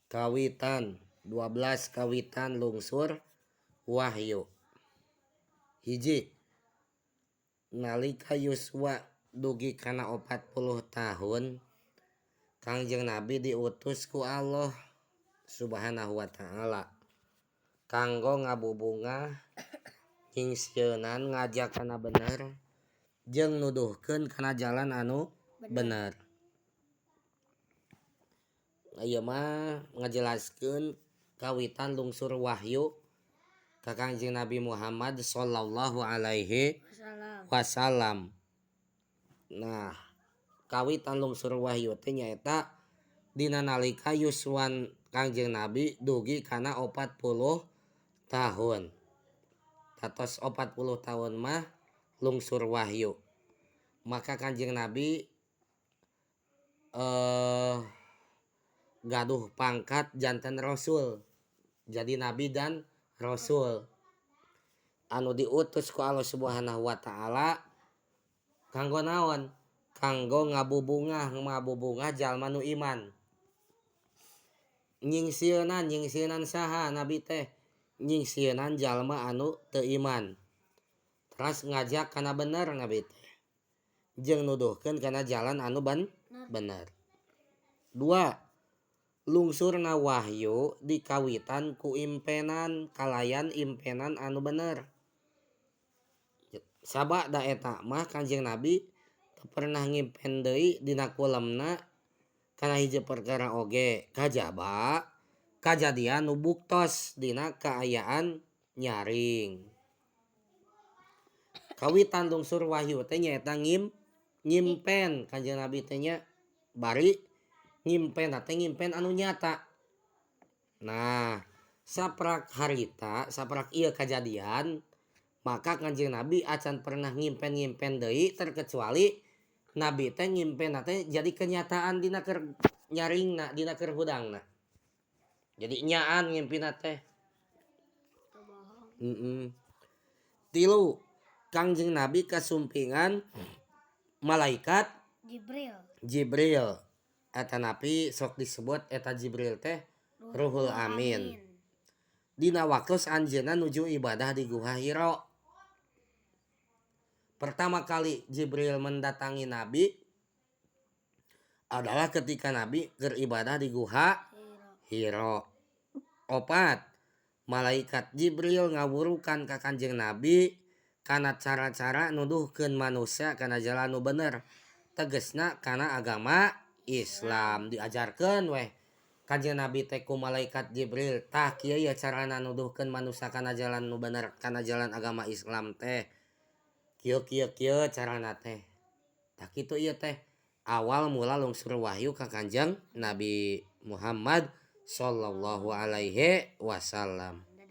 Kawitan 12 kawitan lungsur wahyu. Hiji, nalika yuswa dugi kana 40 tahun Kangjeng Nabi diutus ku Allah Subhanahu wa taala kanggo ngabubungah nyingsieunan ngajak kana bener jeung nuduhkeun kana jalan anu bener. Ieu mah ngajelaskeun kawitan lungsur wahyu ka Kangjeng Nabi Muhammad sallallahu alaihi wasallam. Nah, kawitan lungsur wahyu teh nyaeta dina nalika yuswan Kangjeng Nabi dugi kana 40 tahun. Tatos 40 tahun mah lungsur wahyu. Maka Kangjeng Nabi gaduh pangkat janten rasul. Jadi nabi dan rasul. Anu diutus ku Allah Subhanahu wa taala kanggo naon? Kanggo ngabubungah, ngabubungah jalma nu iman. Nyingsieunan, nyingsieunan saha nabi teh? Nyingsieunan jalma anu teu iman. Teras ngajak kana bener nabi teh. Jeung nuduhkeun kana jalan anu bener. Dua, lungsurna wahyu dikawitan ku impenan kalayan impenan anu bener. Sabada eta mah Kangjeng Nabi teu pernah ngimpen deui dina kulemna kana hiji perkara oge kajaba kajadian nu buktos dina kaayaan nyaring. Kawitan lungsur wahyu teh nyaeta ngimpen Kangjeng Nabi teh nya bari ngimpen teh ngimpen anu nyata. Nah, saprak harita, saprak ieu kajadian, maka Kangjeng Nabi acan pernah ngimpen-ngimpen deui terkecuali Nabi teh ngimpen teh jadi kenyataan dina keur nyaringna, dina keur hudangna. Jadi nyaan ngimpina teh. Tilu, Kangjeng Nabi kasumpingan malaikat Jibril. Jibril. Eta napi sok disebut eta Jibril teh Ruhul Amin. Dina waktu anjeunna nuju ibadah di Guha Hira. Pertama kali Jibril mendatangi Nabi adalah ketika Nabi beribadah di Guha Hira. Opat, malaikat Jibril ngawurukan ka Kanjeng Nabi kana cara-cara nuduhkeun manusia kana jalan nu bener. Tegesna kana agama Islam diajarkeun weh Kanjeng Nabi teh ku malaikat Jibril, tah kieu ye carana nuduhkeun manusia kana jalan nu bener, kana jalan agama Islam teh kieu kieu kieu carana teh. Tah kitu ieu teh awal mula lungsur wahyu ka Kanjeng Nabi Muhammad sallallahu alaihi wasallam.